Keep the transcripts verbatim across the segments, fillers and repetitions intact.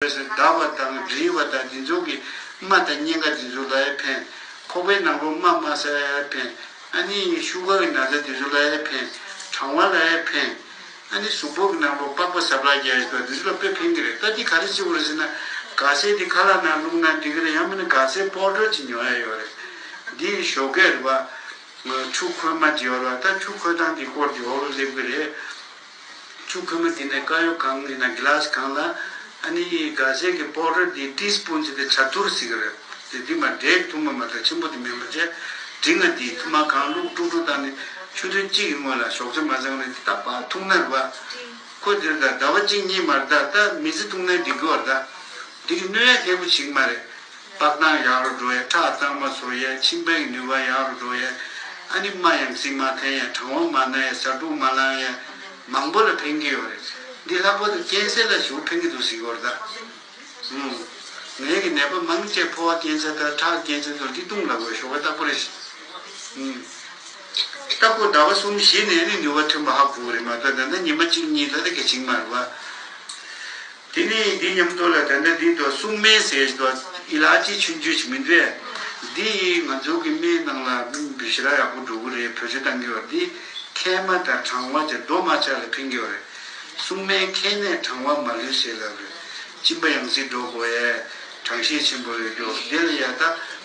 བཟོས་བརྡབ་པ་དང་འདྲིལ་བ་དང་འདི་ཚོ་གི་རྨ་དང་གཉན་ཁ་འདི་ཚོ་ལ་ཡང་ཕན། ཁོག་པའི་ནང་ལོགས་རྨ་དམར་ས་ཡང་ཕན། ཨ་ནི་ཤུ་གར་གྱི་ན་ཚ་འདི་ཚོ་ལ་ཡང་ཕན། གྲང་བ་ལ་ཡང་ཕན། ཨ་ནི་གཟུགས་པོ་གི་ནང་ལོགས་པགས་པ་ཟབ་ལ་རྒྱག་ཡ་ཞིག་འདི་ཚོ་ལ་དཔེ་ཕན་གི་རེད། ད་འདི་ག་རེ་བྱེད་དགོས་རེད་ཟེར་ན། སྒ་སེར་འདི་ཁ་ལག་ནང་བླུགས་ན་འགྲིག་གི་རེད། ཡང་མིན་ན་སྒ་སེར་པའུ་ཌར་ཅིག་ཉོ་ཡ་ཡོད་རེད། འདི་ཞོགས་ཀས་རེད་བ། ཆུ་ཁོལ་མ་ཅིག་ཡོད་རེད་བ། ད་ཆུ་ཁོལ་སྟངས་འདི་སྐོར་གྱི་འོག་ལ་སླེབས་གི་རེད། ཆུ་ཁོལ་མ་དེ་ནས་དཀར་ཡོལ་གང་ཡིན་ན་གི་ལ་སི་གང་ལ། ཨ་ནི་སྒ་སེར་གྱི་པའུ་ཌར་དེ་ཊི་སི་པུན་ཅིག་དེ་ཇ་ཐུར་ཟེར་གི་རེད། དེ་དེ་མ་འབྲས་ཐུར་མ་མ་ད་ཆེན་པོ་དེ་མིན་པ་བྱས། འབྲིང་ང་དེ་ཐུར་མ་གང་བླུགས་དཀྲུག་དཀྲུག་བཏང་ནས་ཆུ་ཚོད་གཅིག་གི་སྔོན་ལ་ཞོགས་ཇ་མ་ཟ་གོང་ནས་དེ་ད་པར་འཐུང་ན་རེད་བ། ཁོ་དེར་ད་ཟླ་བ་གཅིག་གཉིས་མ་རེད། ད་ད་མི་ཚེ་འཐུང་ན་འགྲིག་གི་བ་རེད། ད་དེ་གི་གནོད་ཡ་ལྷག་པོ་ཞིག་མ་རེད། པགས་དང་ཡག་རུ་འགྲོ་ཡ། ཁྲག་གཙང་མ་བཟོ་ཡ། མཆིན་པའི་ནུས་པ་ཡག་རུ་འགྲོ་ཡ། ཨ་ནི་རྨ་ཡང་སྲིད་མ་འཐེན་ཡ། གྲང་བ་མ་ན་ཡ། ཟ་འཕྲུག་མ་ལངས་ཡ། མང་པོ་ལ་ཕན་གི་ཡོད་རེད། འདི་ལྷག་པར་དུ་ཀན་སར་ལ་ཞེ་པོ་ཕན་གི་འདུག་ཟེར་གི་ཡོད་རེད་ད། ཨུམ། ངའི་གི་ནད་པ་མང་ཆེ་ཕོ་བ་ཀན་སར་དང་ཁྲག་ཀན་སར་ཚོ་འདི་བཏུང་ལབ་དགོས་ཞོགས་པ་རྟག་པར་རེད། ཨུམ། ལྟ་སྐོར་ཟླ་བ་གསུམ་བཞི་ནས་ནི་ནུས་པ་ཐོན་པ་ཧ་གོ་གི་རེད་མ་གཏོགས། ད་ལྟ་ཉི་མ་གཅིག་གཉིས་ད་ལྟ་གལ་ཆེན་མ་རེད་བ། དེ་ནས་འདི་མཉམ་དུ་ལ་ད་ལྟ་འདི་དུ་སྲུང་སྨན་ཟེར་དུ་ཨི་ལ་ཅི་ཆུང་ཆུང་ཞིག་མི་འདུག་གས། འདི་ང་ཚོ་གི་སྨན་ནང་ལ་སྨན་པོ་ཞེ་དྲག་ཡག་པོ་འགྲོ་གི་རེད། བེད་སྤྱོད་གཏང་གི་ཡོད། འདི་མཁལ་མ་དང་གྲང་བ་དེ་རྡོ་མ་ཆགས་ལ་ཕན་གི་ཡོད་རེད། སྲུང་སྨན་མཁལ་ནད་གྲང་བ་མ་ལུས་ཟེར་ལབ་རེད། གཅིན་པ་ཡང་སྲིད་འགྲོ་དགོས་ཡས། གྲང་ཤས་ཆེན་པོ་ཡོད་རྒྱུ་འདི་ལ་ཡ། ད་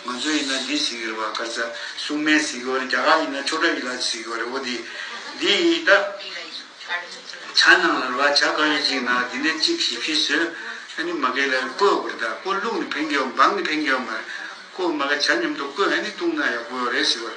ང་ཚོ་ཡིན་ན་འདི་ཟེར་གི་རེད་བ། ག་ཚ་སྲུང་སྨན་ཟེར་གི་ཡོད་རེད། རྒྱ་གར་ཡིན་ན་ཆོ་འདྲ་ཨི་ལ་ཅི་ཟེར་གི་ཡོད་རེད། འོ་འདི་འདི་ཡིན་ད། ཇ་ནང་ལ་རེད་བ། ཇ་དཀར་ཡོལ་གཅིག་ནང་དེ་ནས་གཅིག་ཞིབ་ཞིབ་བཟོས། ཨ་ནི་མ་གི་ལ་བསྐོལ་དགོས་རེད། ད་བསྐོལ། བླུགས་ནས་ཕན་གི་ཡོད། འབངས་ནས་ཕན་གི་ཡོད་མ་རེད། བསྐོལ་མ་གི་ཇ་མཉམ་དུ་བསྐོལ། ཨ་ནི་བཏུང་ན་ཡག་པོ་ཡོད་རེད་ཟེར་བ།